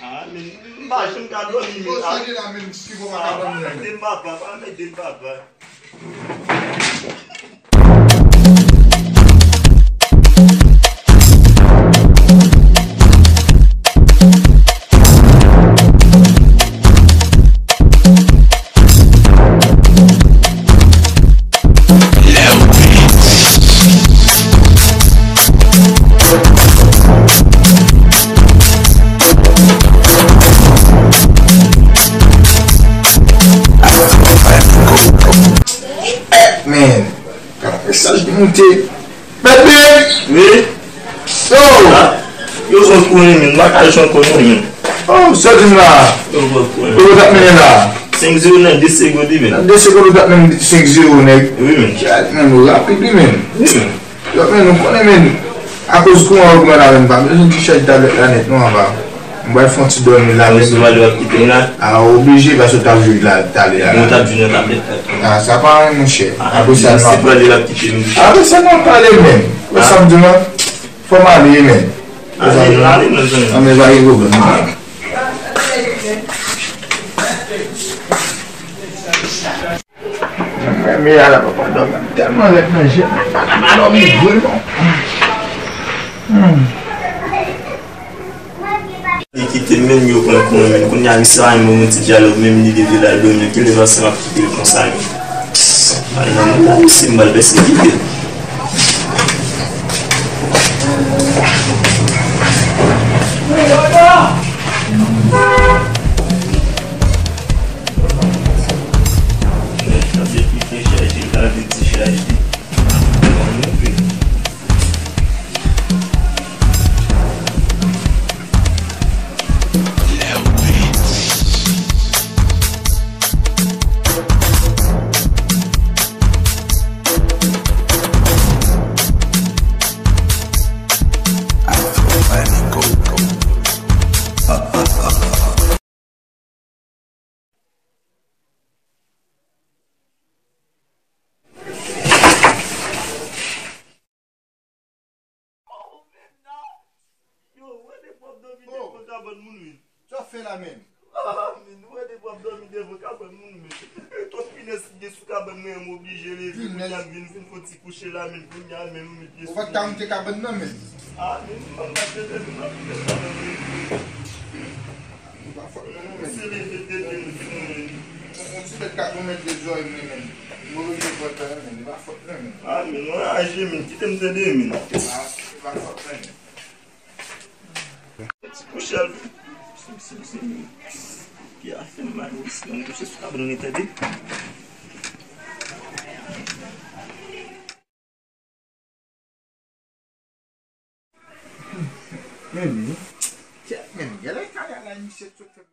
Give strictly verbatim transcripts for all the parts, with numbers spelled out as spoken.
Ah, men, m pa janm ka dòmi, men. Sa, pa mete m, papa, pa mete m, papa. Man, mesaj ki moute. Baby! Wi? Yo! Ah, yo, son konnen, men, bagay son konnen, men. Oh, sa di m la. Yo, son konnen. Yo, w t ap mennen la. Senk zewo nan de segonn, men. Nan de segonn, w t ap mennen senk zewo, nèg. Wi, men. Chat, men, nou rapid, wi, men. Wi, men. Yo, men, nou konnen, men. Akoz kouran yo pran la, men, pa bezwen di chaj tablèt la nèt, non, anba. Mwen pral fè yon ti dòmi la, men. Ou pral kite m la? A, oblije, paske w t ap jwe la, talè a. Mwen t ap jwe nan tablèt la. A, sa pa anyen, monchè. A, apre sa, nou ap pale. Apre sa, nou ap pale, men. Wè sa m di w la? Fò m ale, men. Ale, ale, mezanmi. A, men, pa gen pwoblèm. Mwen, men, ala papa dòmi. M tèlman rèd nan je m, m pa ka pa dòmi vre, non. Hmm. Li kite m, men yo pran kouran, men kounye a, misye pa menm yon ti dyalòg, men li leve l al dòmi, ki leve ansanm ap kite l konsa, men. Al nan men la, misye, m pral pèsekite l. Sa vle pike chaje, sa vle ti chaje. Yo, wè depi w ap dòmi devan kabann moun, wi. Sa w fè la menm? Ah, men, wè depi w ap dòmi devan kabann moun, men. Tout pinèz ki gen sou kabann mwen, m oblije leve. Kounye a m vin, vin fè yon ti kouche la, men, kounye a menm, m met pye sou mwen. Ou pa t ka moute kabann nan, men. Ah, men, m pa t ka moute kabann nan. E pa fòt mwen, non, men. Se leve tete m sou mwen. Yon ti bèt ka konmèt de zòrèy mwen, men. M oblije pran tan, men. E pa fòt mwen, men. Ah, men, mwen raje, men. Kite m tande, men. Ah, e pa fòt mwen, men. Ti kouche al. Si, si, si. Pye a fè m mal, wi. Si m kouche sou kabann, ou tande? Men, men, gade kaya la, misye sot fè m.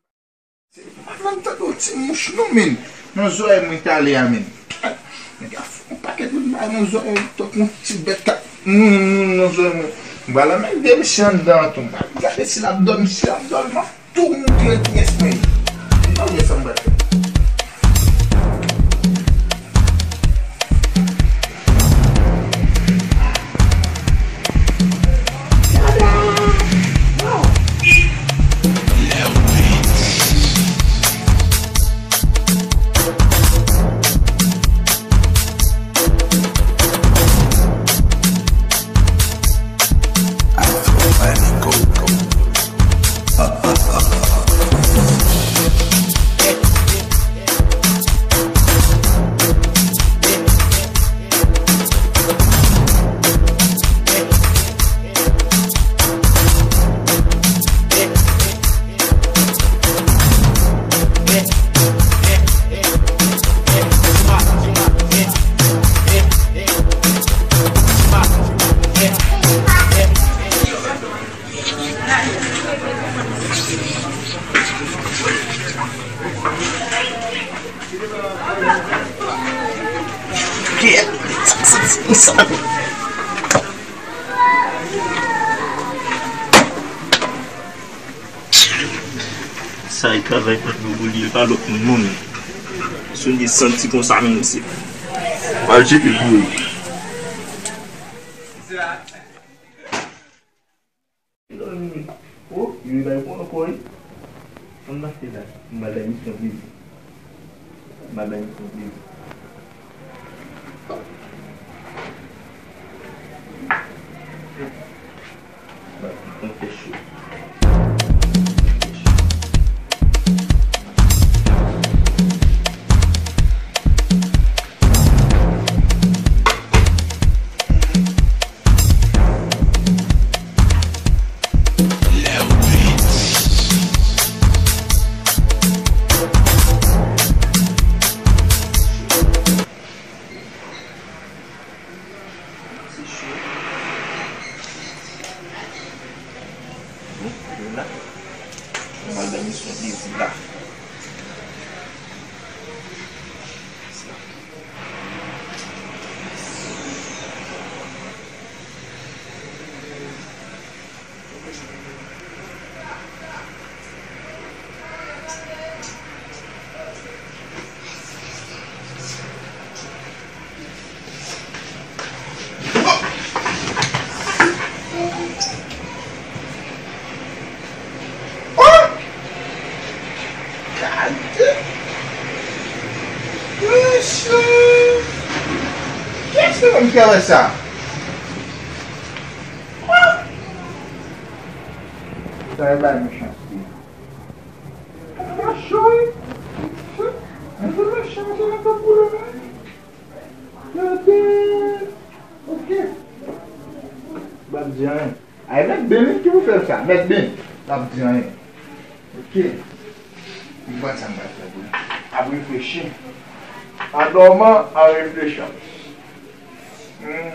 Se pa nan tande yon ti mouch non, men. Nan zòrèy mwen talè a, men. Nèg la fè yon pakèt moun bay nan zòrèy tankou yon ti bèt k ap, mm, mm, nan zòrèy mwen. M pral anmède misye anndan an tou. M pral gade si l ap dòmi, si l ap dòmi, m ap tou moutre kiyès mwen ye. M pa wè sa m pral fè. Sa e travay pa nou pou li, e pa lòt moun non, men. Si w desann ti konsa, men, se pa l jete pou ou. Mache la, m al bay misyon plezi. M al bay misyon plezi. Mwen fè cho. Se cho. Wi, yo la. Mwen al bay misyon plezi la. Oh! Gade! Mesye! Kiyès se menm ki avè sa? Oh! Sa e bay mechanste. Mwen cho wi. Mwen se mechan, se nan kòb boulon mwen. Gade. Ok. M p ap di anyen. Ay, mèt Ben ki pou fè l sa. Mèt Ben. M p ap di anyen. Ok. M konn sa m pral fè pou li. Ap reflechi. En dormant, en réfléchissant. Hmm.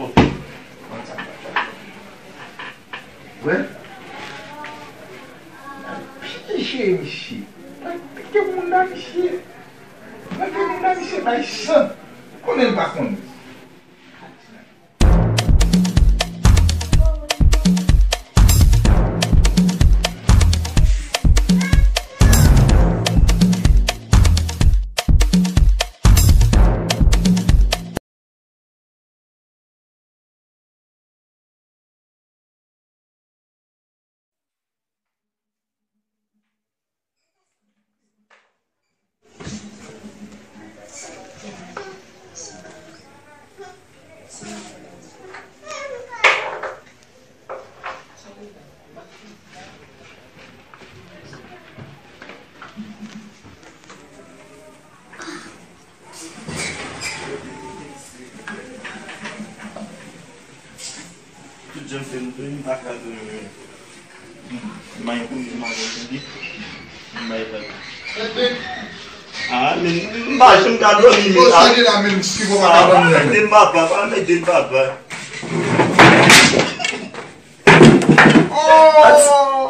Ok. M konn sa m pral fè pou li. Wè. Pije misye. Mwen pike moun nan misye. Mwen pike moun nan misye bay san. Konnen l pa konnen. Tout jan fè m tou, m pa ka tou. M pa gen kouri, m pa gen kouri. M bay bay. Ah, men m pa janm ka dòmi, men. Sa, sa, mete m papa, pa mete m papa. Oh!